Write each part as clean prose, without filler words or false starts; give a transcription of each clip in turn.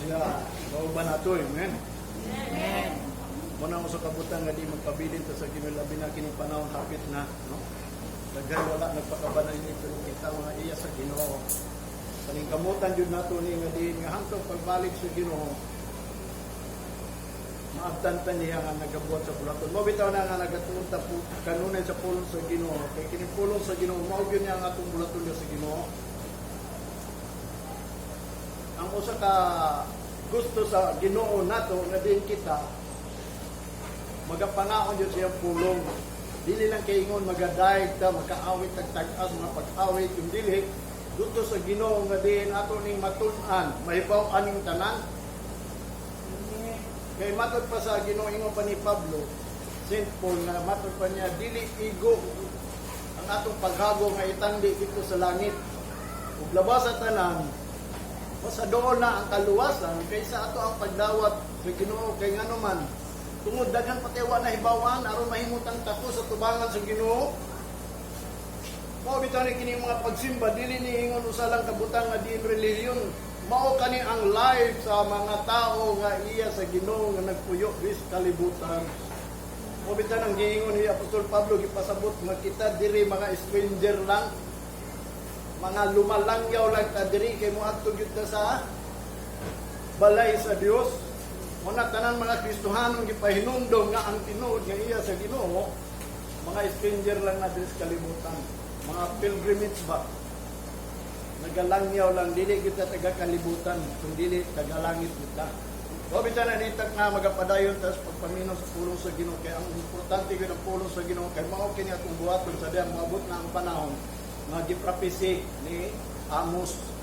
Siya kauban nato. Amen. Amen. Mao na sa kabutan nga di magpabilin ta sa Ginoo, labi na kining panahon hapit na, no? Daghan wala nagpakabanay ni, pero kita mga iya sa Ginoo. Paningkamutan jud nato ni nga diin nga hangtod pagbalik sa Ginoo maabtan ta niya nga nagabuhat sa bulaton. Mao bitaw na nga nagatuon ta po kanunay sa pulong sa Ginoo, kay kining pulong sa Ginoo mao gyud niya ang atong bulaton sa Ginoo. Ang usa ka gusto sa Ginoo nato nga diin kita magapangaon jud siyang pulong. Dili lang kay ingon magadayeg ta, makaawit tag tag-as mga pag-awit, yung dili gusto sa Ginoo nga diin ato ning matun-an, mahibaw aning tanan. Kay matod pa sa Ginoo, ingon pa ni Pablo, Saint Paul, nga matod pa niya, dili igo ang atong paghago nga itandi dito sa langit. Ug labas sa tanan, mas doon na ang kaluwasan kaysa ato ang pagdawat sa Ginoo, kay ngano man tungod daghan pati wa na hibawan aron mahimutang tako sa tubangan sa Ginoo. Mao bitaw ni kini mga pagsimba, dili ni ingon usa lang kabutang nga diin relihiyon. Mao kani ang life sa mga tao nga iya sa Ginoo nga nagpuyo sa kalibutan. Mao bitaw nang giingon ni Apostol Pablo, gipasabot nga kita diri mga stranger lang, mga lumalangyaw lang ta diri, kay moadto gyud ta sa balay sa Dios. Muna tanan mga Kristohanon gipahinumdom nga ang tinuod nga iya sa Ginoo, mga stranger lang na diri sa kalibutan, mga pilgrimage ba, nagalangyaw lang, dili kita taga kalibutan kung dili taga langit kita. O bitaw na nitak nga magapadayon tas pagpaminaw sa pulong sa Ginoo, kay ang importante gyud ang pulong sa Ginoo, kay mao kini atong buhaton sa diyang moabot na ang panahon nga giprapisi ni Amos,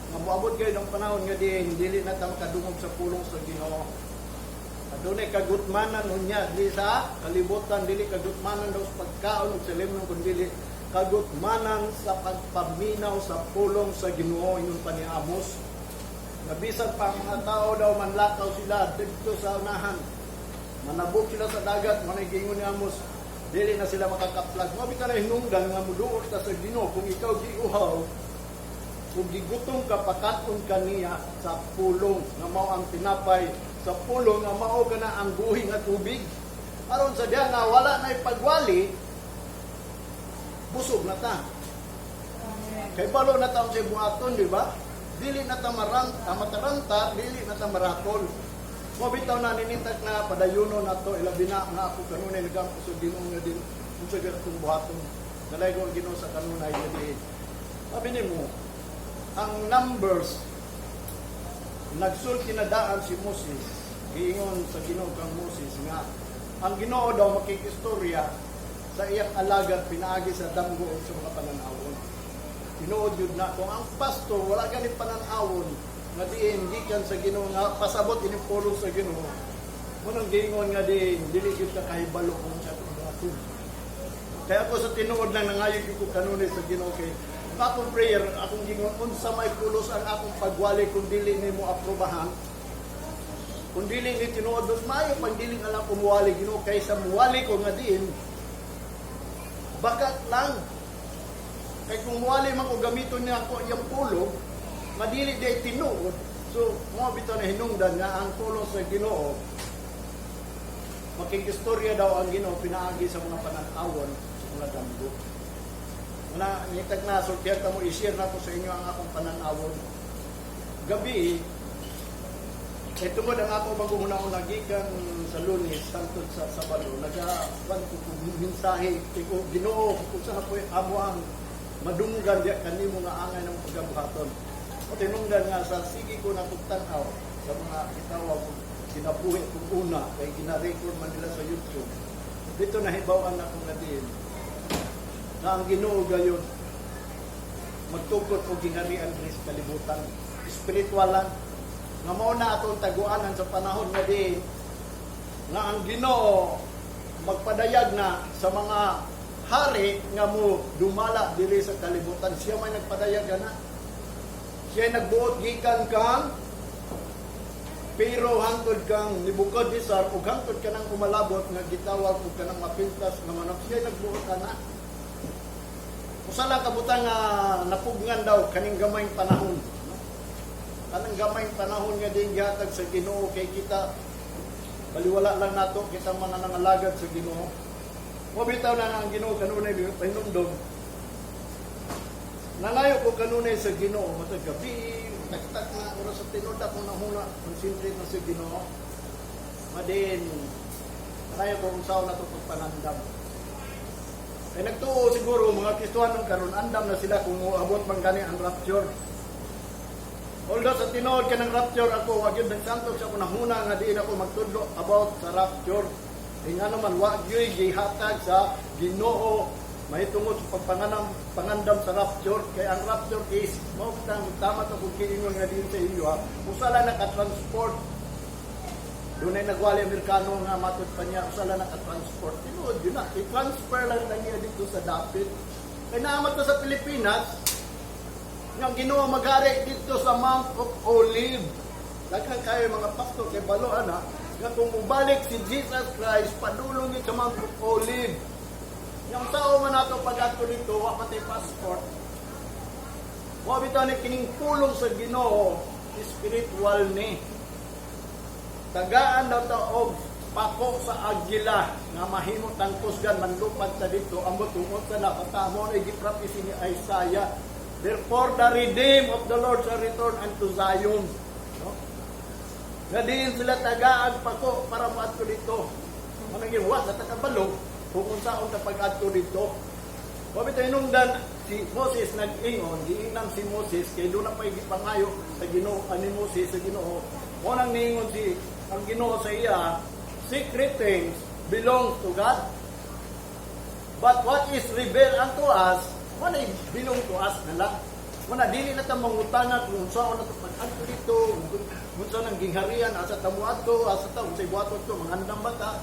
nga moabot kayo ng panahon nga di dili na ta makadungog sa pulong sa Ginoo. Adunay kagutmanan unya di sa kalibutan, dili kagutmanan daw sa pagkaon ug sa limnon, kun dili kagutmanan sa pagpaminaw sa pulong sa Ginoo, ingon pa ni Amos. Nga bisan pa ang mga tao daw manlakaw sila didto sa unahan, manabok sila sa dagat, manay giingon ni Amos, dili na sila makakaplag. Mao bitaw na hinungdan nga muduol ta sa Ginoo. Kung ikaw giuhaw kung gigutom ka, pakaton ka niya sa pulong nga mao ang tinapay, sa pulong nga mao ka na ang buhi nga tubig. Aron sa diya nga wala na pagwali, busog na ta. Kay balo na ta sa buhaton, di ba? Dili na ta mataranta, dili na ta marakol. Mao bitaw na ninintak na padayuno na to, ilabi na nga ako kanunay nagampo sa Ginoo nga din unsa gyud atong buhaton. Nalaygo ang Ginoo sa kanunay nga di. Sabi nimo, ang Numbers, nagsulti na daan si Moses, giingon sa Ginoo kang Moses nga ang Ginoo daw makikistorya sa iyang alagad pinaagi sa damgo o sa mga pananawon. Tinuod yun na kung ang pastor wala gani pananawon nga diin gikan sa Ginoo nga pasabot ini pulong sa Ginoo, munang giingon nga diin dili gyud ka kahibalo kung sa atong buhaton. Kaya ako sa tinuod lang nangayo gyud ko kanunay sa Ginoo, kay ang akong prayer, akong gingon, unsa may pulos ang akong pagwali kung dili nimo aprobahan? Kung dili ni tinuod, mas maayo pag dili nga lang kumuwali, Ginoo, kaysa muwali ko nga diin bakat lang. Kay kung muwali man ko, gamiton niya ako iyang pulong, madili di tinuod. So, mo bitaw na hinungdan nga ang pulong sa Ginoo, makikistorya daw ang Ginoo pinaagi sa mga pananawon, sa mga damgo. Na nitag na sultihan ta mo, i-share na ko sa inyo ang akong pananawon. Gabi, eh tungod ang ako bagong una gikan sa Lunes hangtod sa Sabado, nagawan ko kung mensahe ko, Ginoo, kung sa po amo ang madunggan diya kanimo nga angay ng pagkabuhaton. O tinungdan nga sa sige ko na tanaw sa mga gitawag kong kinabuhi kong una, kay gina-record man nila sa YouTube. Dito nahibaw-an ako nga din na ang Ginoo gayon magtukod og gingharian diri sa kalibutan. Spiritual lang. Nga mao na atong taguanan sa panahon nga di nga ang Ginoo magpadayag na sa mga hari nga mo dumala diri sa kalibutan. Siya may nagpadayag ana. Siya nagbuot gikan kang pero hangtod kang Nebuchadnezzar ug hangtod kanang umalabot nga gitawag og kanang mapintas nga manok. Siya nagbuot ana. Usa lang kabutang nga napugnan daw kaning gamayng panahon, no? Kanang gamayng panahon nga din gihatag sa Ginoo kay kita, baliwala lang nato kita mga nangalagad sa Ginoo. Mo bitaw na ang Ginoo kanunay pahinumdom. Nangayo ko kanunay sa Ginoo matag gabi, tagtag na oras sa tinuod akong nahuna, concentrate na sa Ginoo. Madin nangayo ko kung saan nato pagpanandam. Kay nagtuo siguro mga Kristohanon karon, andam na sila kung moabot man gani ang rapture. Although sa tinuod ka ng rapture, ako wa gyud nagsantos sa nahuna nga diin ako magtudlo about sa rapture. Kay nga naman wa gyud gihatag sa Ginoo mahitungod sa pagpanganam pangandam sa rapture, kay ang rapture is mao bitang tama to kung kiingon nga diin sa inyo ha. Usa lang naka-transport. Dunay nagwali Amerikano nga matod pa niya, usa lang naka-transport. Tinuod yun na. I-transfer lang na niya dito sa dapit. Kay naamat to sa Pilipinas, nga Ginoo maghari dito sa Mount of Olive. Daghan kayo mga pastor kay balo ana nga kung mubalik si Jesus Christ, padulong yun sa Mount of Olive. Yung tao man nato pag-adto dito, wa pa tay passport. Wa bitaw ni kining pulong sa Ginoo, spiritual ni. Tagaan daw ta og pako sa agila nga mahimo tangkusgan, manlupad ta dito. Ambot tungod sa na basta mo na gi-prophecy ni Isaiah. Therefore the redeemed of the Lord shall return unto Zion, no? Nga diin sila tagaag pako para moadto dito. Manang wa na takabalo kung unsaon ta pag-adto dito. Wa bitaw hinungdan si Moses nag-ingon, giingnan si Moses kay doon na pa'y gipangayo sa Ginoo ani Moses sa Ginoo. Mo nang niingon si ang Ginoo sa iya, "Secret things belong to God. But what is revealed unto us, wala belong to us na lang." Wala, dili na ta mangutana kung unsaon na to pag-adto dito, kung unsa nang gingharian, asa ta moadto, asa ta, unsay buhaton to, mangandam ba ta?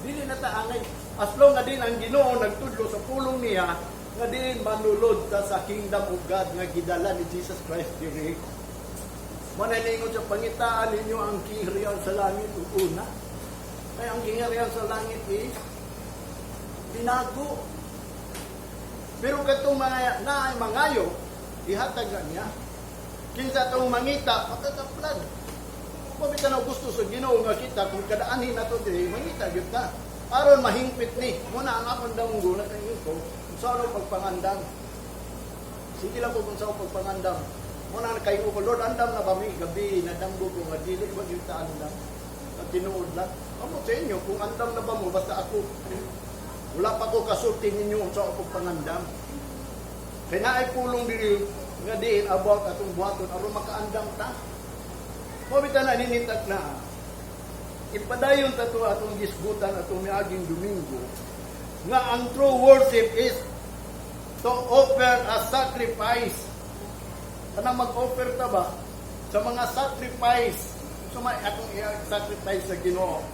Dili na ta angay. As long nga din ang Ginoo nagtudlo sa pulong niya, nga din manulod ta sa kingdom of God nga gidala ni Jesus Christ diri. Mananiingon sa pangitaan ninyo ang gingharian sa langit ug una. Kaya ang gingharian sa langit is tinago. Pero katong mga naay mangayo, ihatag na niya. Kinsa atong mangita, makataplag. Kung bitaw na gusto sa Ginoo nga kita kung kadaanhin nato diri, mangita gyud ta. Aron mahingpit ni. Muna ang akong damgo na kayo ko, kung sa ano pagpangandam. Sige lang ko kung sa pagpangandam. Muna na kayo ko, "Lord, andam na ba mi?" Gabi, nadamgo ko nga dili ba gyud ta andam. At tinuod lang. Amo sa inyo, kung andam na ba mo, basta ako, wala pa ko kasulti ninyo sa pagpangandam. Kaya naay pulong diri nga diin about atong buhaton aron makaandam ta. Mo bitaw na ninitak na ipadayon ta to atong gisgutan atong miaging Domingo nga ang true worship is to offer a sacrifice. Kanang mag-offer ta ba sa mga sacrifice, sa may atong i-sacrifice sa Ginoo.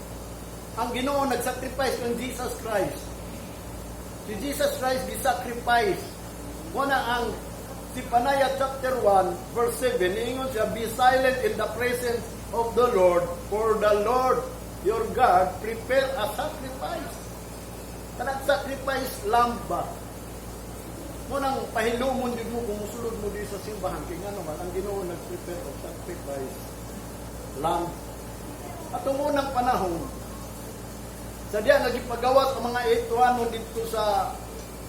Ang Ginoo nag-sacrifice ng Jesus Christ. Si Jesus Christ gi-sacrifice. Muna ang Zephaniah chapter 1 verse 7, niingon siya, "Be silent in the presence of the Lord, for the Lord your God prepare a sacrifice." Kanang sacrifice lamb ba? Mo nang pahilumon jud mo kung musulod mo di sa simbahan kay ngano man ang Ginoo nag-prepare of sacrifice lamb. Atong unang panahon, sa diya nga gipagawas ang mga Egyptohanon didto sa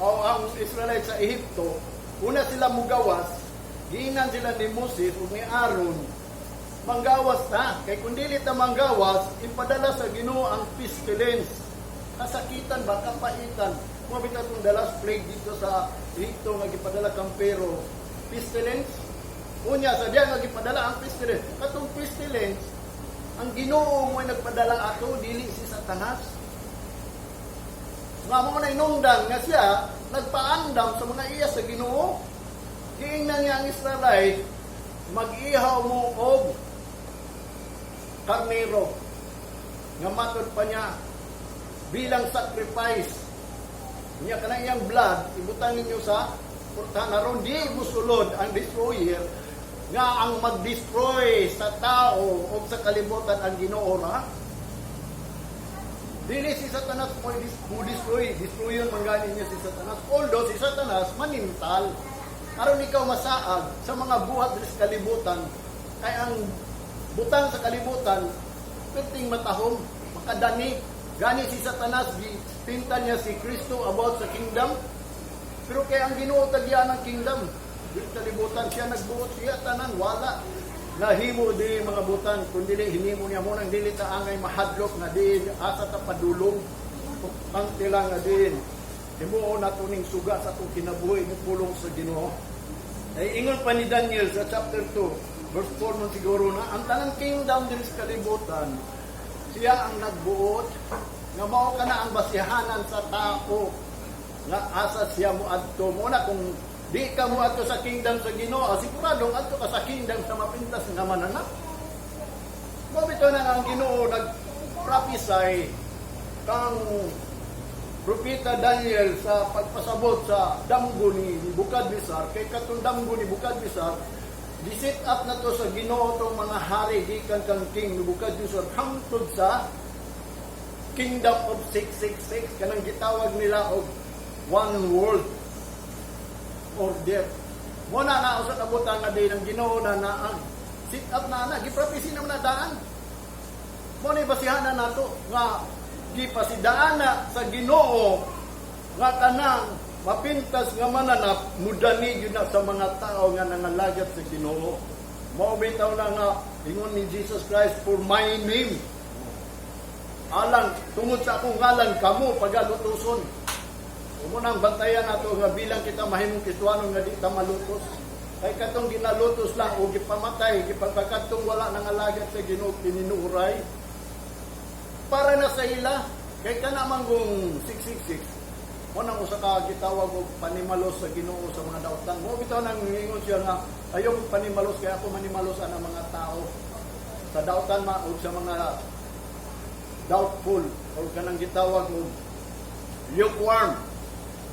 o ang Israelite sa Ehipto, una sila mugawas, giingnan sila ni Moses ug ni Aaron, "Manggawas ta, kay kung dili ta manggawas, ipadala sa Ginoo ang pestilence." Kasakitan ba, kapaitan. Mo bitaw itong the last plague dito sa Ehipto nga gipadala kang Pharaoh, pestilence. Unya sa diya nga gipadala ang pestilence. Katong pestilence, ang Ginoo mo ay nagpadala ato, dili si Satanas. Nga mo na inungdan nga siya nagpaandam sa mga iya sa Ginoo. Giingnan niya ang Israelite, "Mag-ihaw mo og karnero." Nga matod pa niya bilang sacrifice. Niya kanang iyang blood, ibutang ninyo sa portahan aron di musulod ang destroyer, nga ang mag-destroy sa tao o sa kalibutan ang Ginoo ra. Dili si Satanas mo destroy, destroyon man gani niya si Satanas. Although si Satanas manintal aron ikaw masaag sa mga buhat sa kalibutan. Kay ang butang sa kalibutan, perting matahom, makadani. Gani si Satanas, pinta niya si Kristo about sa kingdom. Pero kay ang Ginoo tagya ng kingdom. Dili kalibutan siya nagbuot, siya tanan wala. Nahimo di mga butang kun dili hinimo niya mo nang dili ta angay mahadlok nga di asa ta padulong. Ang lang nga din himuon nato ning suga sa atong kinabuhi ni pulong sa Ginoo. Ay ingon pa ni Daniel sa chapter 2, verse 4 man siguro na, ang tanang kingdom diri sa kalibutan, siya ang nagbuot, nga mao kana ang basihanan sa tao, nga asa siya moadto. Mo na kung di ka moadto sa kingdom sa Ginoo, siguradong adto ka sa kingdom sa mapintas nga mananap. Mao bitaw na ang Ginoo nag-prophesy kang Propeta Daniel sa pagpasabot sa damgo ni Nebuchadnezzar, kay katong damgo ni Nebuchadnezzar, gi-set up na to sa Ginoo tong mga hari gikan kang King Nebuchadnezzar hangtod sa Kingdom of 666, kanang gitawag nila og one world order. Mo na na usa ka butang nga di ng Ginoo na na ang set up na na giprophesy naman na daan. Mo ni basihan na nato nga gipasidaan na sa Ginoo nga kanang mapintas nga mananap mudani gyud na sa mga tao nga nangalagad sa Ginoo. Mao bitaw na nga ingon ni Jesus Christ, "For my name," alang tungod sa akong ngalan, kamo pagalutuson. Mo nang bantayan nato nga bilang kita mahimong Kristohanon nga di ta malutos. Kay katong ginalutos lang o gipamatay, gipagkatong wala nangalagad sa Ginoo, tininuray para na sa ila. Kay kana man kung 666 mo nang usa ka gitawag og panimalos sa Ginoo sa mga dautan. Mo bitaw nang ingon siya nga ayaw og panimalos kay ako manimalos ana mga tao sa dautan ma og sa mga doubtful o kanang gitawag og lukewarm.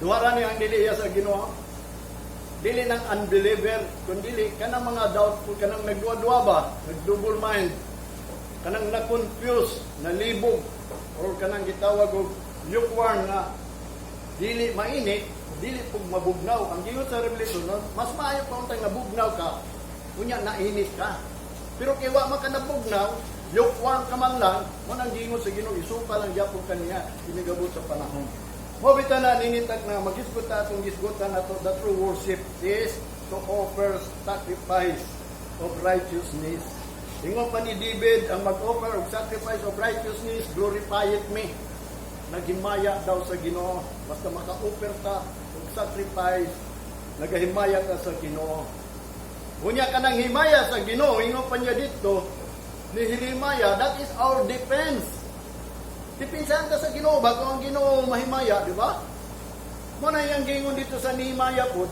Duha ra ni ang dili iya sa Ginoo. Dili nang unbeliever, kundi kanang mga doubtful, kanang nagduwa-duwa ba, nag-double mind, kanang na-confuse, nalibog, or kanang gitawag og lukewarm nga dili mainit, dili pug mabugnaw. Ang giingon sa Revelation, no, mas maayo pa untang nabugnaw ka, unya nainit ka. Pero kay wa man ka nabugnaw, lukewarm ka man lang, mo nang giingon sa Ginoo, isupa lang gyapon kaniya inigabot sa panahon. Mo bitaw na ninitag na magisgot ta atong gisgutan nato, the true worship is to offer sacrifice of righteousness. Ingon pa ni David, ang mag-offer og sacrifice of righteousness glorifieth me. Naghimaya daw sa Ginoo. Basta maka-offer ta og sacrifice, nagahimaya ka sa Ginoo. Unya ka nang himaya sa Ginoo, ingon pa niya dito ni Jeremiah, that is our defense. Depensahan ka sa Ginoo bago ang Ginoo mahimaya, di ba? Mo na iyang gingon dito sa Nehemiah po,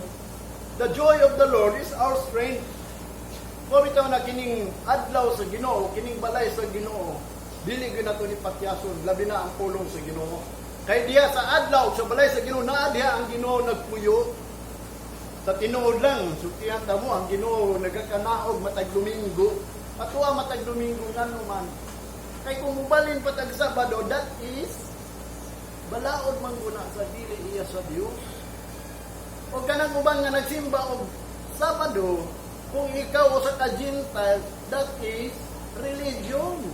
the joy of the Lord is our strength. Mo bitaw na kining adlaw sa Ginoo, kining balay sa Ginoo, dili gyud nato ni patyason, labi na ang pulong sa Ginoo. Kay diha sa adlaw sa balay sa Ginoo, naa diha ang Ginoo nagpuyo. Sa tinuod lang, sultihan ta mo, ang Ginoo nagakanaog matag Domingo. Atuwa matag Domingo ngano man. Kay kung mubalin pa tag Sabado, that is balaod man guna sa dili iya sa Dios. O kanang uban nga nagsimba og Sabado, kung ikaw usa ka Gentile, that is religions.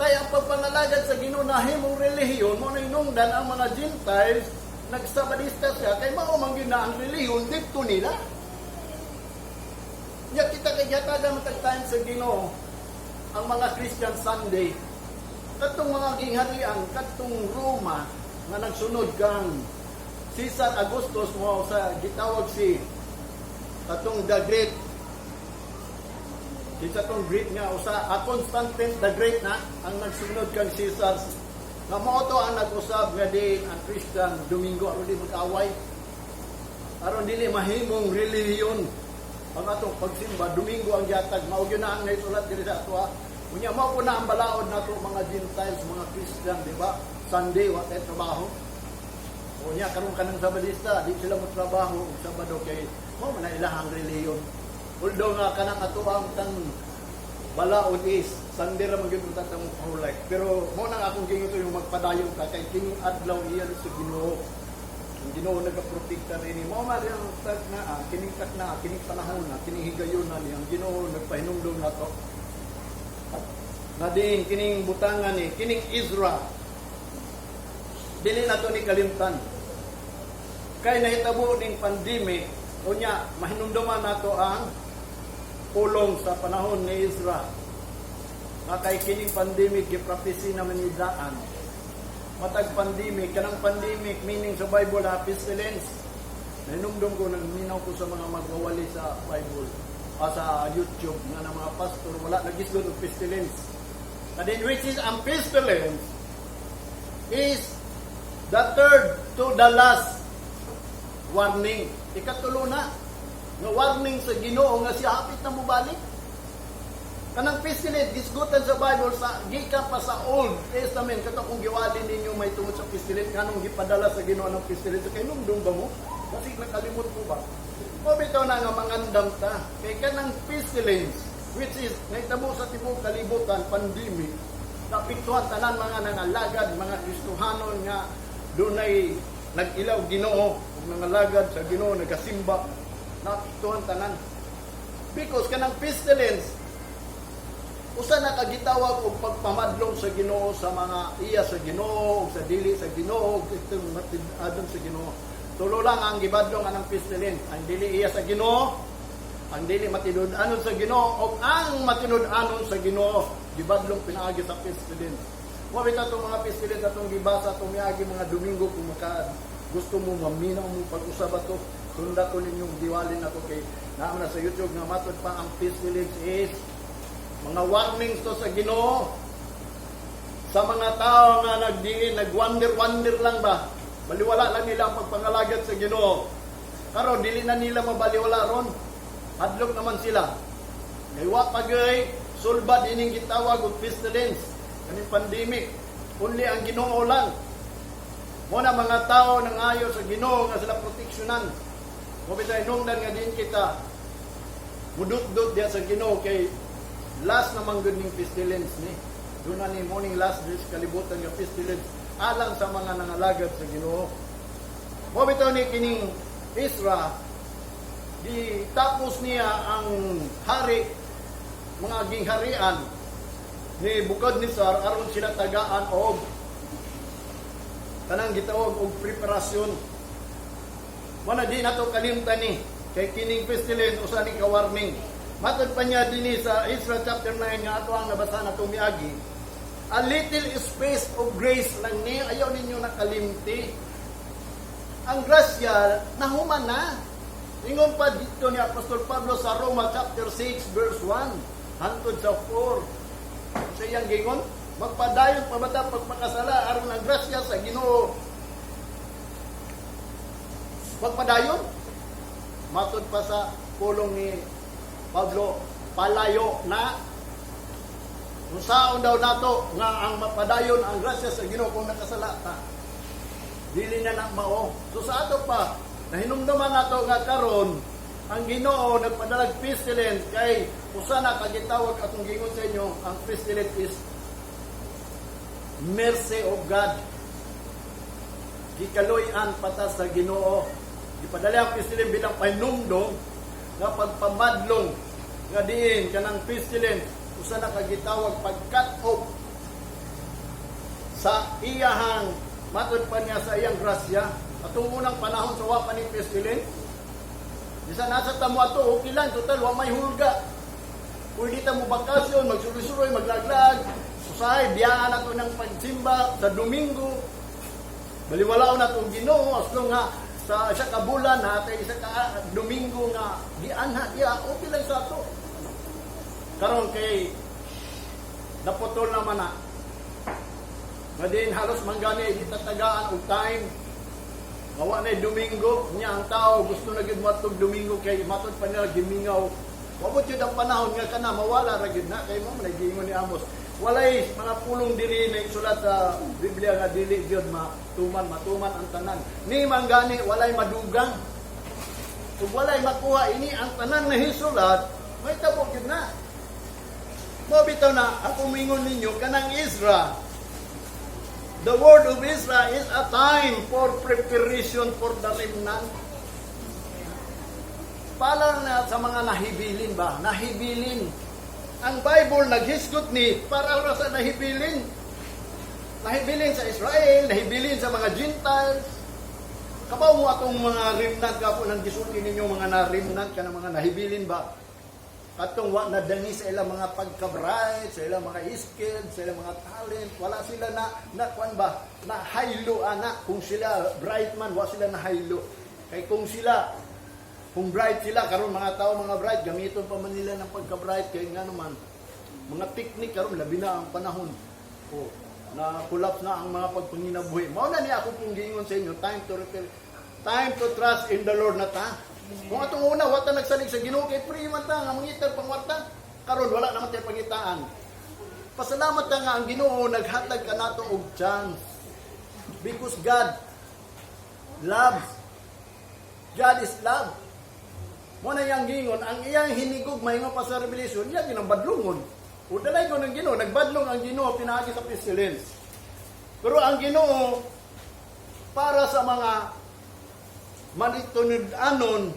Kaya ang pagpangalagad sa Ginoo nahimong relihiyon, mo na inungdan ang mga Gentiles, nagsabadista siya, kay mao man gyud na ang relihiyon dito nila. Nya kita kay gihatagan man tag time sa Ginoo ang mga Christian Sunday. Katong mga gingharian, katong Roma nga nagsunod kang Caesar Augustus mo sa gitawag si katong the Great, kinsa tong Great nga usa, Constantine the Great na ang nagsunod kang Caesar, nga mao to ang nag-usab nga di ang Christian Domingo aron di mag-away, aron dili mahimong relihiyon ang atong pagsimba. Domingo ang gihatag, mao gyud na ang naisulat diri sa atoa. Unya mao po na ang balaod nato mga Gentiles, mga Christian, di ba? Sunday wa tay trabaho. Unya karon kanang Sabadista, di sila mo trabaho og Sabado kay mao man na ilahang relihiyon. Although nga kanang ato ang tang balaod is Sunday ra man gyud unta tang pro life. Pero mo nang akong gingon yung magpadayon ka kay kining adlaw iya sa Ginoo. Ang Ginoo nagaprotekta rin mo man ang tag na kining tag na kining panahon na kining higayon na ni ang Ginoo nagpahinumdum nato. Na diin kining butangan ni kining Ezra, dili nato ni kalimtan. Kay nahitabo ning pandemic, unya mahinumduman nato ang pulong sa panahon ni Ezra. Nga kay kining pandemic giprapisi naman ni daan. Matag pandemic, kanang pandemic meaning sa Bible ha, pestilence. Nahinumdum ko, nagminaw ko sa mga magwawali sa Bible, sa YouTube, nga ng mga pastor, wala nagisgot og pestilence. And in which is ang pestilence is the third to the last warning. Ikatulo na. Nga warning sa Ginoo nga siya hapit na mobalik. Kanang pestilence gisgutan sa Bible sa gikan pa sa Old Testament. Kato kung giwali ninyo may tungod sa pestilence, kanong gipadala sa Ginoo ng pestilence, kay numdum ba mo? Kasi nakalimot mo ba? O bitaw na nga mangandam ta kay kanang pestilence, which is nahitabo sa tibuok kalibutan, pandemic, naapektuhan tanan mga nangalagad, mga Kristohanon nga dunay nag-ilaw Ginoo ug nangalagad sa Ginoo, nagasimba, naapektuhan tanan because kanang pestilence usa na kagitawag og pagpamadlong sa Ginoo sa mga iya sa Ginoo ug sa dili sa Ginoo ug itong matid-adon sa Ginoo. Tulo lang ang gibadlong anang pestilence: ang dili iya sa Ginoo, ang dili matinud-anon sa Ginoo, ug ang matinud-anon sa Ginoo, gibadlong pinaagi sa pestilence. Mo bitaw itong mga pestilence atong gibasa atong miagi mga Domingo. Kung maka gusto mo maminaw mo pag-usab ato, sunda ko ninyong diwalin ako kay naa na sa YouTube nga matod pa ang pestilence is mga warnings to sa Ginoo sa mga tao nga nagdiin, nagwonder-wonder lang ba. Baliwala lang nila ang pagpangalagad sa Ginoo. Karon dili na nila mabaliwala ron. Hadlok naman sila. Kay wa pa gay sulbad ining gitawag og pestilence, kaning pandemic. Only ang Ginoo lang. Mo na mga tao nangayo sa Ginoo nga sila proteksyonan. Mo bitay nungdan nga din kita mudutdot diya sa Ginoo kay last naman gud ning pestilence ni. Doon na ni morning last this kalibutan nga pestilence alang sa mga nangalagad sa Ginoo. Mo bitaw ni kining Ezra, di tapos niya ang hari, mga gingharian ni Nebuchadnezzar aron sila tagaan og kanang gitawag og preparasyon. Wala di nato kalimtan ni kay kining pestilence usa ni ka warning. Matod pa niya dinhi sa Ezra chapter 9 nga ato ang nabasa na miagi. A little space of grace lang ni, ayaw ninyo nakalimti. Ang grasya nahuman na. Ingon pa dito ni Apostol Pablo sa Roma chapter 6 verse 1 hangtod sa 4. Sa iyang gingon, magpadayon pa ba ta pagpakasala aron ang grasya sa Ginoo magpadayon? Matod pa sa pulong ni Pablo, palayo na. Kung saon daw nato nga ang mapadayon ang grasya sa Ginoo kung nakasala ta? Dili na na mao. So sa ato pa, nahinumduman nato nga karon ang Ginoo nagpadalag pestilence kay usa na kagitawag atong gingon sa inyo, ang pestilence is mercy of God. Gikaluy-an patas sa Ginoo. Gipadala ang pestilence bilang pahinumdom nga pagpamadlong nga diin kanang pestilence usa na kagitawag pag cut off sa iyahang, matod pa niya sa iyang grasya atong unang panahon sa wa pa ni pestilence. Bisan nasa tamo ato, okay lang, total wa may hulga, pwede ta mo bakasyon, magsuroy-suroy, maglaglag, usahay biyaan nato ng pagsimba sa Domingo, baliwalaon nato ang Ginoo as long nga sa isa ka bulan natay isa ka Domingo nga gianha diya, okay lang sa ato. Karon kay naputol naman na nga din halos manggani di tatagaan og time. Mawa na Domingo niya, ang tao gusto na gyud moadtog Domingo kay matod pa nila gimingaw. Wabot yun ang panahon nga kana mawala ra gyud na kay mo nagiingon ni Amos. Walay mga pulong diri na isulat sa Biblia nga dili gyud matuman, matuman ang tanan. Ni manggani walay madugang. Ug walay makuha ini ang tanan na hisulat, may tabo gyud na. Mo bitaw na ako mingon ninyo kanang Ezra. The word of Ezra is a time for preparation for the remnant. Para na sa mga nahibilin ba? Nahibilin. Ang Bible naghisgot ni para ra sa nahibilin. Nahibilin sa Israel, nahibilin sa mga Gentiles. Kabaw mo atong mga remnant ka po nang gisulti ninyo, mga na-remnant ka ng mga nahibilin ba? Katong wa na dangi sa ilang mga pagka-bright, sa ilang mga skill, sa ilang mga talent, wala sila na na kuan ba, na haylo ana. Kung sila bright man, wa sila na haylo. Kay kung bright sila karon, mga tao, mga bright, gamiton pa man nila ng pagka-bright kay nga naman mga technique karon, labi na ang panahon. O na collapse na ang mga pagpanginabuhi. Mao na ni ako pong giingon sa inyo, time to repair, time to trust in the Lord na ta. Kung atong una, wa ta nagsalig sa Ginoo kay free man ta nga mangita pangwarta. Karon wala naman tayo pangitaan. Pasalamat ta nga ang Ginoo naghatag kanato og chance. Because God loves. God is love. Mo na iyang gingon, ang iyang hinigugma, maingon pa sa Revelation, iya ginang badlungon. O dalay ko ng Ginoo, nagbadlong ang Ginoo pinaagi sa pestilence. Pero ang Ginoo para sa mga malitunod-anon,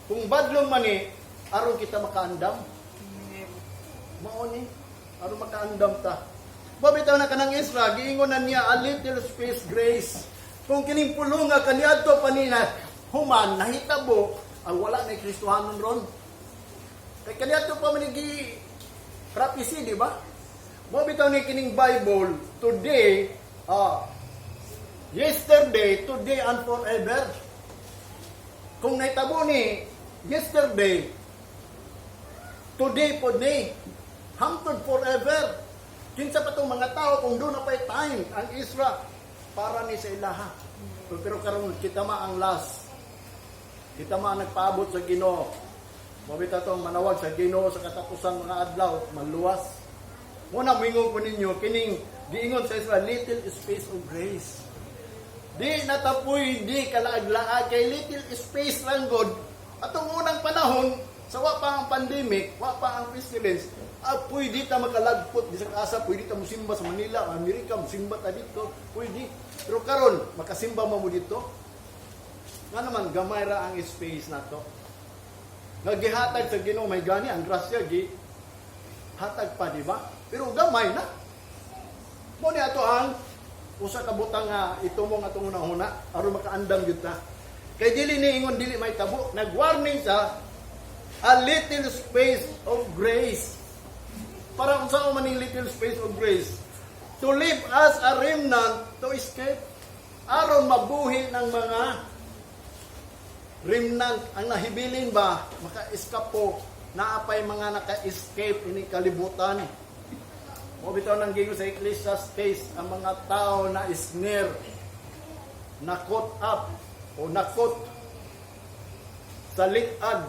kung badlong mani aron kita makaandam. Mao ni aron makaandam ta. Bitaw na kanang Ezra, giingon na niya a little space grace. Kung kining pulong nga kaniadto pa ni na human nahitabo, ang wala na Kristohanon ron. Kay kaniadto pa man ni gi prophecy, di ba? Mo bitaw ni kining Bible today, yesterday, today and forever. Kung nahitabo ni yesterday, today pod ni, hangtod forever. Kinsa pa tong mga tao kung duna pa'y time ang Ezra para ni sa ilaha. Pero karon kita ma ang last. Kita ma ang nagpaabot sa Ginoo. Mabita tong manawag sa Ginoo sa katapusan mga adlaw, maluwas. Muna mingon ko ninyo kining giingon sa Ezra, little space of grace. Di natapoy, di kalaag-laag kay little space lang god. Atong unang panahon sa wa pa ang pandemic, wa pa ang pestilence, pwede ta makalagpot bisag asa, pwede ta musimba sa Manila, Amerika, musimba ta dito, pwede. Pero karon makasimba mo mo dito. Nga naman gamay ra ang space nato. Nga gihatag sa Ginoo, may gani ang grasya gi hatag pa, di ba? Pero gamay na. Mo ni ato ang usa ka butang nga itumong atong unahuna aron makaandam gyud ta. Kay dili ni ingon dili may tabo, nag-warning sa a little space of grace. Para unsa man ning little space of grace? To live as a remnant to escape. Aron mabuhi ng mga remnant, ang nahibilin ba, maka-escape po, naapay mga naka-escape ini kalibutan. Mo bitaw nang giingon sa Ecclesiastes, ang mga tao na snare, na caught up o na caught sa lig-ag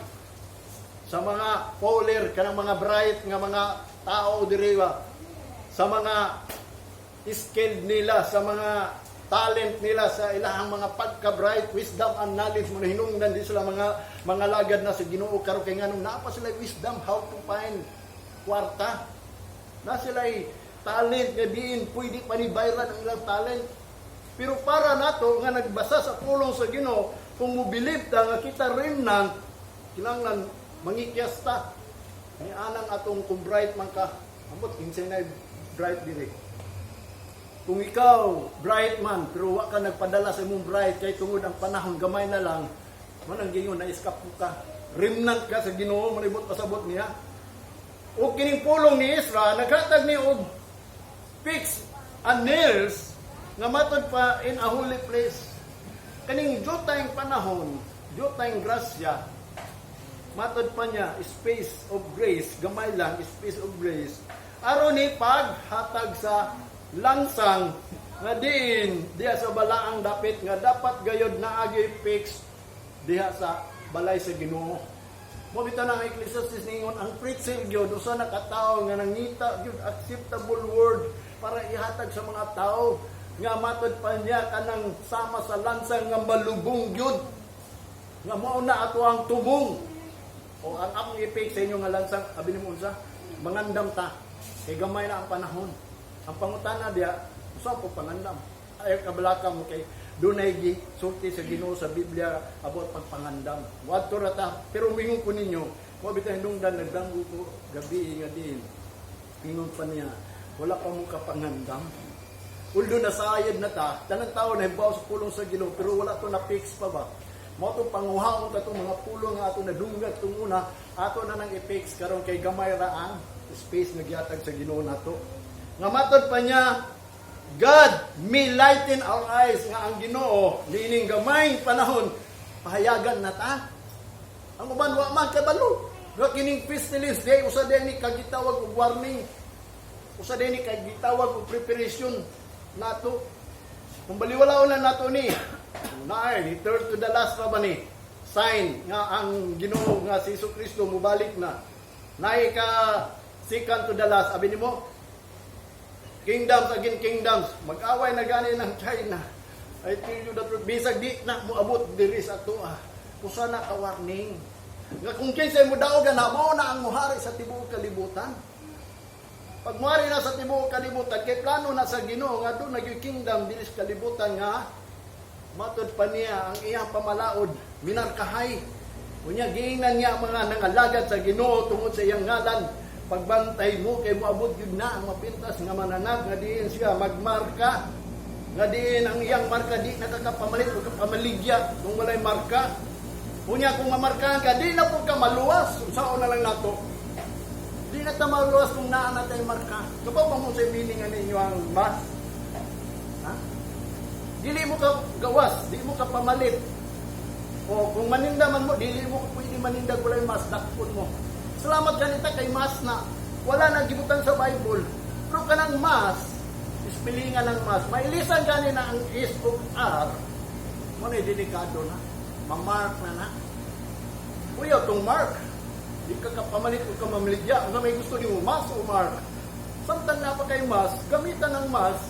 sa mga polar kanang mga bright nga mga tao diri ba, sa mga skilled nila, sa mga talent nila, sa ilahang mga pagka-bright, wisdom and knowledge mo hinungdan di sila mga lagad na sa Ginoo karon kay nganong naa pa sila wisdom how to find kwarta, na sila talent nga diin pwede pa ni viral ang ilang talent. Pero para nato nga nagbasa sa pulong sa Ginoo, kung mo-believe ta nga kita remnant, kinahanglan mangikyas ta ni anang atong kung bright man ka. Ambot kinsay na bright diri? Kung ikaw bright man pero wa ka nagpadala sa imong bright kay tungod ang panahon gamay na lang, man ang gingon na escape ka, remnant ka sa Ginoo, manibot pasabot niya. O kining pulong ni Ezra naghatag ni og fix and nails nga matod pa in a holy place, kaning due panahon, due grasya. Matod pa niya space of grace, gamay lang space of grace aron ni paghatag sa langsang nga diin diha sa balaang dapit nga dapat gayod naagi fix diha sa balay sa Ginoo. Mo bitaw na ang Ecclesiastes ningon ang preacher gyud usa na ka tawo nga nangita gyud acceptable word para ihatag sa mga tao nga matod pa niya kanang sama sa lansang nga malubong gyud nga mao na ato ang tumong. O ang akong ipik sa inyo nga lansang, abi nimo unsa? Mangandam ta kay gamay na ang panahon. Ang pangutana diya, usa po pangandam. Ay kabalaka mo kay dunay gi sulti sa Ginoo sa Biblia about pagpangandam. Wadto ra ta, pero mingon ko ninyo, wa bitaw hinungdan nagdamgo ko gabi nga din. Ingon pa niya, wala pa mo kapangandam. Although nasayad na ta, tanang tao na hibaw sa pulong sa Ginoo, pero wala to na fix pa ba. Mao tong panguhaon ta tong mga pulong nga ato nadunggat tung una, ato na nang i-fix karon kay gamay ra ang space nga gihatag sa Ginoo nato. Nga matod pa niya, God may lighten our eyes, nga ang Ginoo niining gamayng panahon pahayagan na ta. Ang uban wa man kabalo. Nga kining pestilence day usa day ni kagitawag og warning. Usa day ni kagitawag og preparation nato. Kung baliwalaon na nato ni, naay ni third to the last pa ba ni sign nga ang Ginoo nga si Hesus Kristo mubalik na. Naay ka second to the last, abi nimo kingdoms against kingdoms, mag-away na gani ng China. I tell you the truth, bisag di na moabot diri sa atoa. Usa na ka warning. Nga kung kinsay mo daog na, mao na ang muhari sa tibuok kalibutan. Pag muhari na sa tibuok kalibutan, kay plano na sa Ginoo nga doon nag kingdom diri sa kalibutan nga matod pa niya ang iyang pamalaod minarkahay. Unya giingnan niya ang mga nangalagad sa Ginoo tungod sa iyang ngalan. Pagbantay mo kay moabot gyud na ang mapintas nga mananap nga diin siya magmarka, nga diin ang iyang marka di nakakapamalit o kapamaligya kung walay marka. Unya kung mamarkahan ka, di na po ka maluwas. Unsaon na lang nato? Di na ta maluwas kung naa na tay marka. Kabaw ba mo sa meaning ani inyo ang mask? Ha? Dili mo ka gawas, di mo ka pamalit. O kung maninda man mo, dili mo ka pwede maninda walay mask, dakpon mo. Salamat ganita kay mask na wala na gibutang sa Bible. Pero kanang mask, ispelingan ng mask, mailisan gani na ang S o R, mo na delikado na. Mamark na na. Uyaw tong mark. Di ka kapamalit o ka mamaligya. Nga may gusto nimo, mask o mark. Samtang na pa kay mask, gamitan ng mask,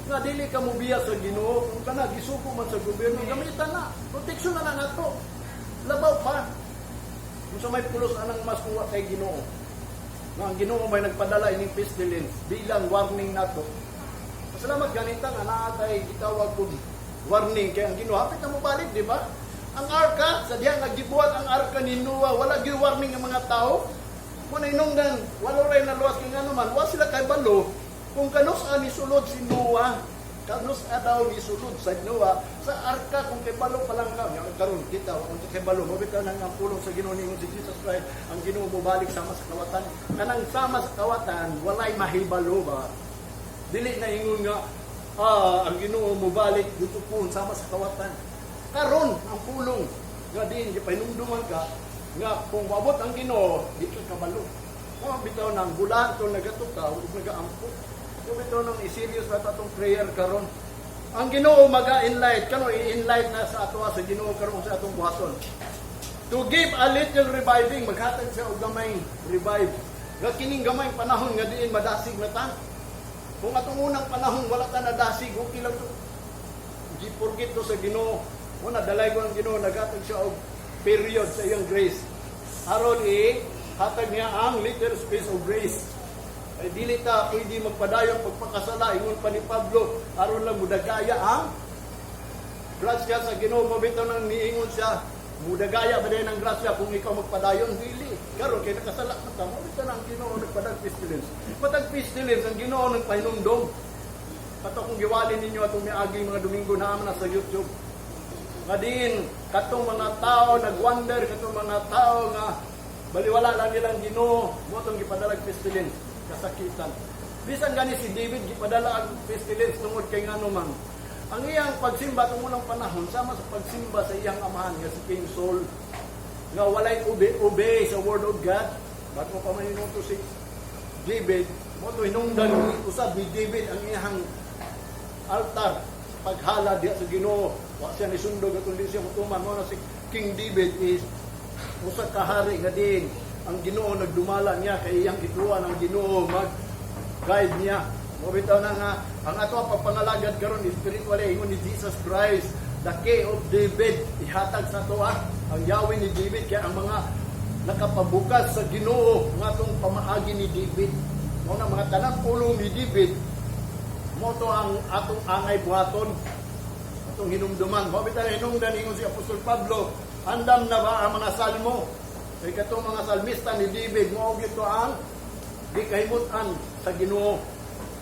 nga dili ka mobiya sa Ginoo. Kung kana gisuko man sa gobyerno, gamitan na. Proteksyon na na nato. Labaw pa. Kung sa may pulos anang mask kung wa kay Ginoo. Nga ang Ginoo may nagpadala ining pestilence bilang warning nato. Pasalamat ganita nga naa tay gitawag og warning kay ang Ginoo hapit na mobalik, di ba? Ang arka, sa diha nga gibuhat ang arka ni Noah, wala gyud warning ang mga tao. Kung hinungdan, wala ray naluwas kay ngano man, wa sila kay balo kung kanus-a ni sulod si Noah, kanus-a daw ni sulod sa Noah sa arka, kung kay balo pa lang ka. Nya karon kita wa kung kay balo, mo bitaw nang ang pulong sa Ginoo ningon si Jesus Christ, ang Ginoo mobalik sama sa kawatan. Kanang sama sa kawatan, walay mahibalo ba? Dili na ingon nga ang Ginoo mobalik dito po sama sa kawatan. Karon ang pulong nga din gipahinumduman ka nga kung moabot ang Ginoo, di ka kabalo. Kung bitaw nang bulan to nagato ka ug nagaampo. Kung bitaw nang i-serious na atong prayer karon. Ang Ginoo maga-enlight kano, i-enlight na sa ato sa Ginoo karon sa atong buhaton. To give a little reviving, maghatag siya og gamay revive. Nga kining gamay panahon nga diin madasig na ta. Kung atong unang panahon wala ta nadasig, okay lang to. Gipurgit to sa Ginoo. Muna dalay ko ang Ginoo, naghatag siya og period sa iyang grace. Aron i hatag niya ang little space of grace. Ay dili ta pwede magpadayon pagpakasala, ingon pa ni Pablo, aron lang mudagaya ang grasya sa Ginoo. Mo bitaw nang niingon siya, mudagaya ba din ang grasya kung ikaw magpadayon? Dili. Karon kay nakasala na ta, mo bitaw nang Ginoo nagpadag pestilence. Patag pestilence ang Ginoo nagpahinumdom. Kato kung giwali ninyo atong miaging mga Domingo na na sa YouTube. Nga din, katong mga tao nagwonder, katong mga tao nga baliwala lang nilang Ginoo, mo tong gipadala pestilence, kasakitan. Bisan gani si David gipadala ang pestilence tungod kay ngano man. Ang iyang pagsimba tungod unang panahon sama sa pagsimba sa iyang amahan nga si King Saul nga walay obey sa word of God. Bago pa man to si David, mo to hinungdan usab ni David ang iyang altar sa paghala diha sa Ginoo. Wa siya ni sundog atong di siya mutuman. Mo na si King David is usa ka hari nga din ang Ginoo nagdumala niya kay iyang gituan ang Ginoo mag guide niya. Mo bitaw na nga ang ato ang pagpangalagad karon spiritually, ingon ni Jesus Christ, the key of David ihatag sa ato ang Yahweh ni David, kaya ang mga nakapabukas sa Ginoo nga atong pamaagi ni David. Mao na mga tanang pulong ni David. Mao to ang atong angay buhaton, atong hinumduman. Mao bitaw hinungdan, ingon si Apostol Pablo, "Andam na ba ang mga salmo?" Kay katong mga salmista ni David, mao gyud to ang gikahimutan sa Ginoo.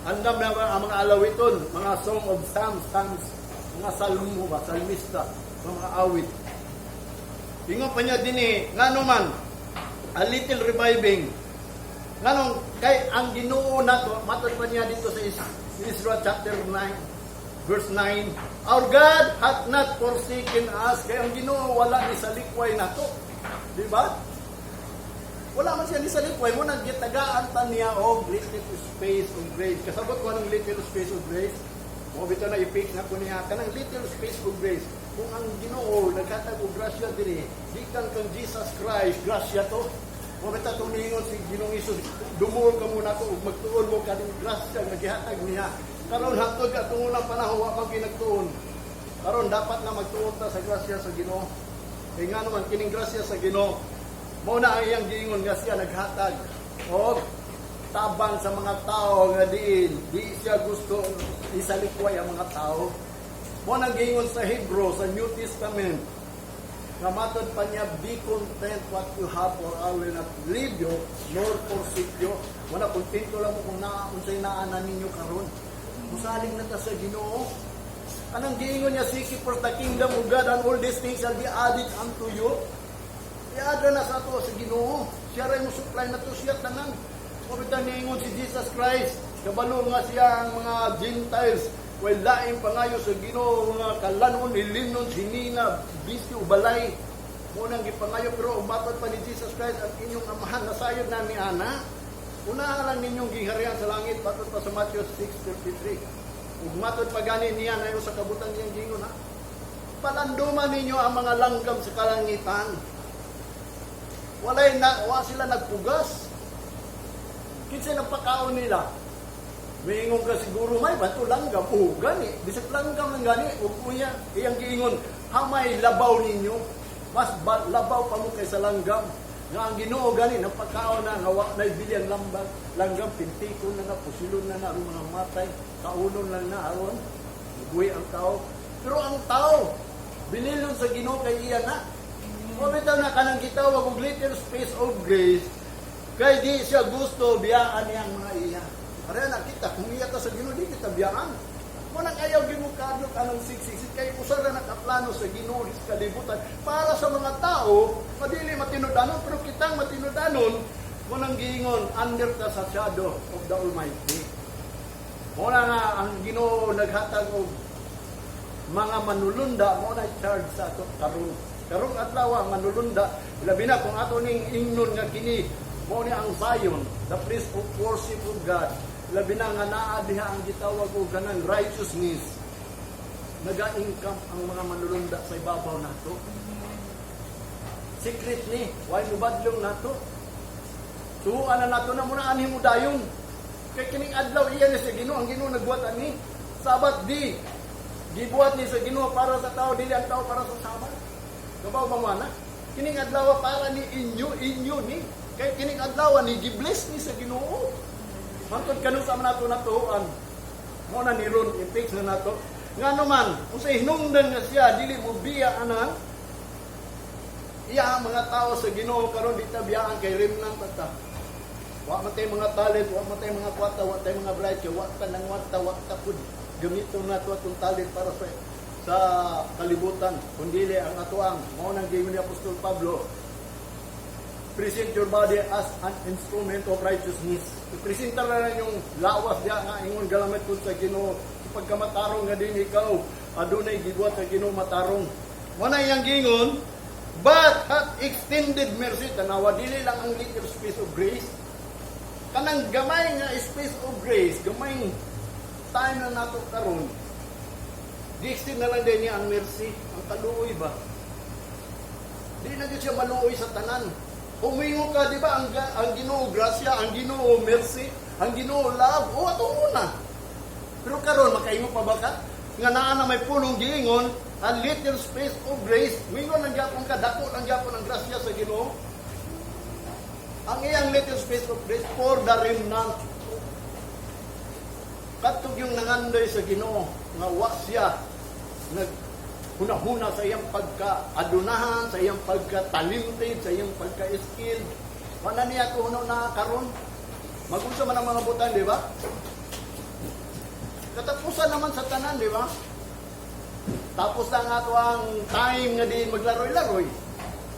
Andam na ba ang mga alawiton, mga Song of Psalms, Psalms, mga salmo ba, salmista, mga awit. Ingon pa niya dinhi, ngano man, a little reviving. Nganong kay ang Ginoo nato, matod pa niya dito sa Ezra chapter 9, verse 9, "Our God hath not forsaken us," kay ang Ginoo wala ni salikway nato. Di ba? Wala man siya ni salikway mo, nagitagaan ta niya og little space of grace. Kasabot ko anong little space of grace? Mao bitaw na i-fix na ko niya kanang little space of grace. Kung ang Ginoo naghatag og grasya diri, gikan kang Jesus Christ, grasya to. Mao bitaw itong niingon si Ginoong Hesus, "Dumuol ka muna ko ug magtuon mo kaning grasya nga gihatag niya." Karon hangtod atong unang panahon wa man ginagtuon. Karon dapat na magtuon ta sa grasya sa Ginoo. Kay nga naman kining grasya sa Ginoo, mao na ang iyang giingon nga siya naghatag og tabang sa mga tao nga diin di siya gusto isalikway ang mga tao. Mao nang giingon sa Hebrew sa New Testament nga matod pa niya, "Be content what you have, for I will not leave you nor forsake you." Wala, kontento lang mo kung naa unsay naa na ninyo karon. Musalig na ta sa Ginoo. Kanang giingon niya, "Seek ye first the kingdom of God and all these things shall be added unto you." I-add na sa ato sa Ginoo. Siya ray mo supply na to, siya tanan. Mao bitaw niingon si Jesus Christ, kabalo nga siya ang mga Gentiles way laing pangayo sa Ginoo, mga kalanon, ilinon, sinina, bisyo, balay. Mao nang gipangayo, pero umatod pa ni Jesus Christ, ang inyong amahan nasayod na ni ana. Unahan lang ninyong gingharian sa langit, matod pa sa Matthew 6:33. Ug matod pa gani niya na sa kabutan niyang gingon ha. "Palanduman ninyo ang mga langgam sa kalangitan." Walay na, wa sila nagpugas. Kinsa nagpakaon nila? Miingon ka siguro may bato langgam. Oh, gani. Bisag langgam lang gani. Ug unya iyang giingon, "Hamay labaw ninyo. Mas labaw pa mo kaysa langgam." Nga ang Ginoo gani nagpakaon na nga wa na bili ang lambag. Langgam pintikon na nga, pusilon na na aron mga matay, kaunon lang na aron buhi ang tao. Pero ang tao binilon sa Ginoo kay iya na. Mao bitaw na kanang gitawag og little space of grace kay di siya gusto biyaan niya ang mga iya. Pareha na kita, kung iya ta sa Ginoo, di kita biyaan. Mao nang ayaw gimukadlok anong 666 kay usa ra nakaplano sa Ginoo sa kalibutan para sa mga tao madili matinud-anon, pero kitang matinud-anon, mao nang giingon under ta sa shadow of the Almighty. Mao na nga ang Ginoo naghatag og mga manulunda, mao na charge sa ato karon. Karong adlaw ang manulunda, labi na kung ato ning ingnon nga kini mao ni ang Zion, the place of worship of God. Labi na nga naa diha ang gitawag og kanang righteousness. Naga-income ang mga manulunda sa ibabaw nato. Secret ni, why mo badlong nato? Suhuan na nato na muna anhi mo dayon. Kay kining adlaw iya ni sa Ginoo, ang Ginoo nagbuhat ani. Sabat di gibuhat ni sa Ginoo para sa tao, dili ang tao para sa Sabat. Kabaw ba mo ana? Kining adlaw para ni inyo, inyo ni. Kay kining adlaw ni gibless ni sa Ginoo. Hangtod kanus-a man nato natuoan. Mao na ni ron i-fix na nato. Ngano man, unsay hinungdan nga siya dili mo biya anang iya ang mga tao sa Ginoo karon, di ta biyaan kay remnant ta. Wa man tay mga talent, wa man tay mga kwarta, wa tay mga bright, kay wa ta nang warta, wa ta pud gamiton nato atong talent para sa kalibutan. Kundili ang atoang mao nang giingon ni Apostol Pablo, "Present your body as an instrument of righteousness." I-presenta na lang yung lawas diya nga ingon galamit pud sa Ginoo. Pagkamatarong nga din ikaw, adunay gibuhat sa Ginoo matarong. Mao na iyang giingon, "But hath extended mercy." Tanawa, dili lang ang little space of grace. Kanang gamay nga space of grace, gamay time na nato karon. Gi-extend na lang din niya ang mercy, ang kaluoy ba? Di na gyud siya maluoy sa tanan. Humingo ka, di ba, ang Ginoo grasya, ang Ginoo mercy, ang Ginoo love, o ato una. Pero karon makaingon pa ba ka? Nga naa na may pulong giingon, a little space of grace, mingon lang gyapon ka, dako lang gyapon ang grasya sa Ginoo. Ang iyang little space of grace for the remnant. Katong yung nangandoy sa Ginoo nga wa siya nag hunahuna sa iyang pagka-adunahan, sa iyang pagka-talented, sa iyang pagka-skilled. Wala niya kuno na karon. Mag-unsa man ang mga butang, di ba? Katapusan naman sa tanan, di ba? Tapos na nga ato ang time nga di maglaroy-laroy.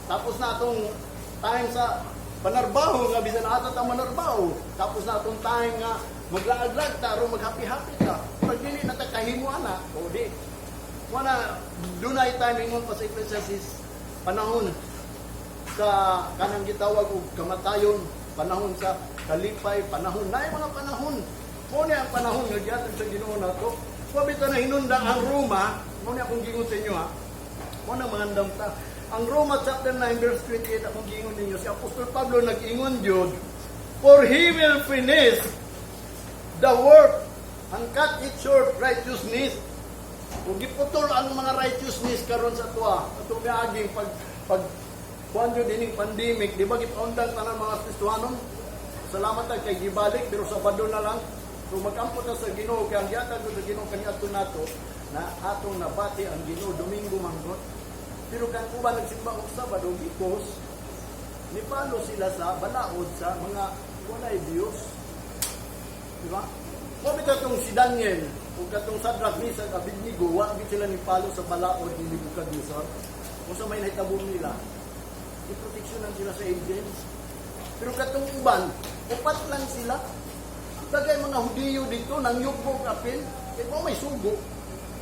Tapos na atong time sa panarbaho nga bisan asa ta manarbaho. Tapos na atong time nga maglaag-lag ta aron maghappy-happy ta. Pag dili na ta kahimo ana, o di. Wala dunay time, ingon pa sa Ecclesiastes, panahon sa kanang gitawag og kamatayon, panahon sa kalipay, panahon na mga panahon. Mao ni ang panahon nga gihatag sa Ginoo nato. Wa bitaw na hinunda ang Roma, mao ni akong gingon sa inyo ha. Mao na mangandam ta. Ang Roma chapter 9 verse 28 akong gingon ninyo, si Apostol Pablo nag-ingon jud, "For he will finish the work and cut it short righteousness." Kung giputol ang mga righteousness karon sa tuwa, atong miaging pag pag kuan jud ining pandemic, di ba gipaundang tanan mga Kristohanon? Salamat ta kay gibalik, pero Sabado na lang. So magampo ta sa Ginoo kay ang gihatag sa Ginoo kaniadto nato na atong nabati ang Ginoo Domingo manggod. Pero kang uban nagsimba og Sabado because nipalo sila sa balaod sa mga walay Dios. Di ba? Mo bitaw tong si Daniel ug katong Shadrach, Meshach, Abednego, wa gid sila nipalo sa balaod ni Nebuchadnezzar. Kung sa may nahitabo nila, giproteksyonan sila sa angels. Pero katong uban, upat lang sila. Dagay mga Hudiyo dito, nang yugbo apil, kay mo may sugo.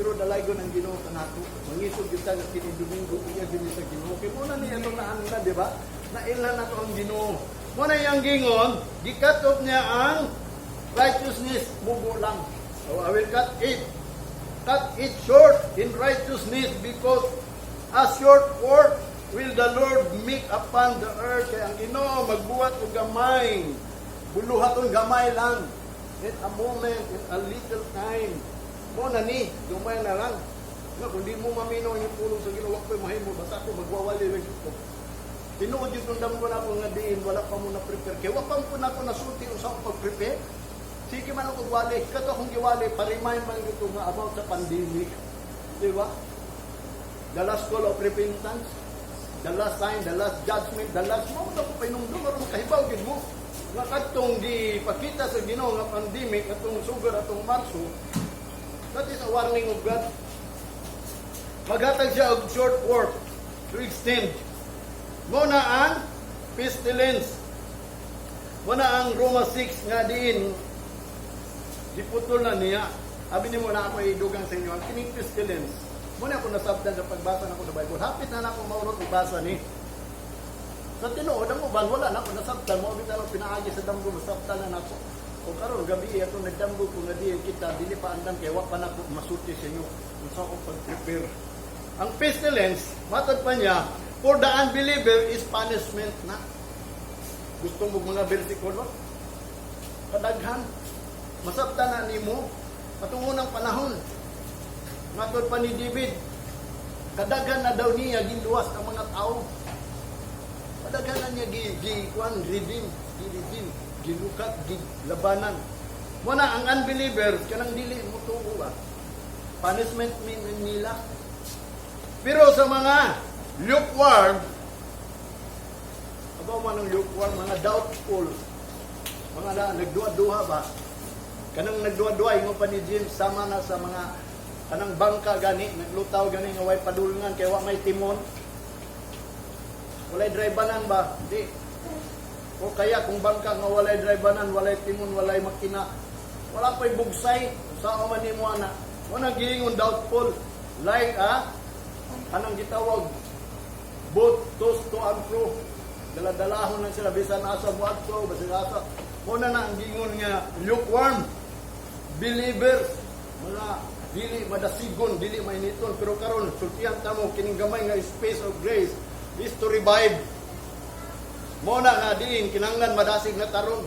Pero dalaygon ang Ginoo kanato. Mangisog gyud ta nga kini Domingo iya gyud ni sa Ginoo. Kay mo na niya itong naanla, di ba? Nailhan nato ang Ginoo. Mo na iyang gingon, gi-cut off niya ang righteousness, mubo lang. So I will cut it. Cut it short in righteousness because a short work will the Lord make upon the earth. Kaya ang Ginoo magbuhat og gamay. Buluhaton gamay lang. In a moment, in a little time. Mo na ni, gamay na lang. Nga, kung di mo maminaw yung pulong sa Ginoo, wa ko'y mahimo, basta ako magwawali lang ko. Tinuod yung tundam ko na ako nga diin, wala pa mo na-prepare. Kaya wa pa mo na ako nasulti unsa akong pag-prepare. Sige man ako wali, kato akong giwali, pa-remind man ito nga about sa pandemic. Di ba? The last call of repentance, the last sign, the last judgment, the last mo na ko painumdum aron makahibaw gid mo. Nga kadtong gipakita sa Ginoo nga pandemic atong sugar atong Marso, that is a warning of God. Maghatag siya og short work to extend. Mo na ang pestilence. Mo na ang Roma 6 nga diin giputol na niya. Abi nimo na ako idugang sa inyo ang kining pestilence. Mo na ako nasabtan sa pagbasa nako sa Bible. Hapit na nako maurot og basa ni. Sa tinuod ang uban wala na ako nasabtan mo bitaw lang pinaagi sa damgo, masabtan na nako. O karon gabi ato nagdamgo ko nga diin kita dili pa andam kay wa pa nako masulti sa inyo unsa ako pag-prepare. Ang pestilence, matod pa niya, for the unbeliever is punishment na. Gusto mo mga bersikulo? Kadaghan. Masabtan na nimo atong unang panahon. Matod pa ni David, kadaghan na daw niya ginluwas ang mga tao. Kadaghan na niya gi, gi kuan redeem, gi redeem, gilukat, gilabanan. Mo na ang unbelievers kanang dili mo tuo ba. Punishment min nila. Pero sa mga lukewarm, abaw man ang lukewarm, mga doubtful, mga na, nagduha-duha ba? Kanang nagduha-duha, ingon pa ni James, sama na sa mga kanang bangka gani, naglutaw gani nga way padulngan, kay wa may timon. Walay dribanan ba? Di. O kaya kung bangka nga walay dribanan, walay timon, walay makina, wala pa'y bugsay, sa man nimo ana. Mo giingon doubtful. Like kanang gitawag boat tossed to and fro. Dala-dalahon lang sila bisan asa moadto, bisan asa. Mo na ang giingon nga lukewarm believers, mga dili madasigon, dili mainiton, pero karon sultihan ta mo kining gamay nga space of grace is to revive. Mo na nga diin kinahanglan madasig na taron.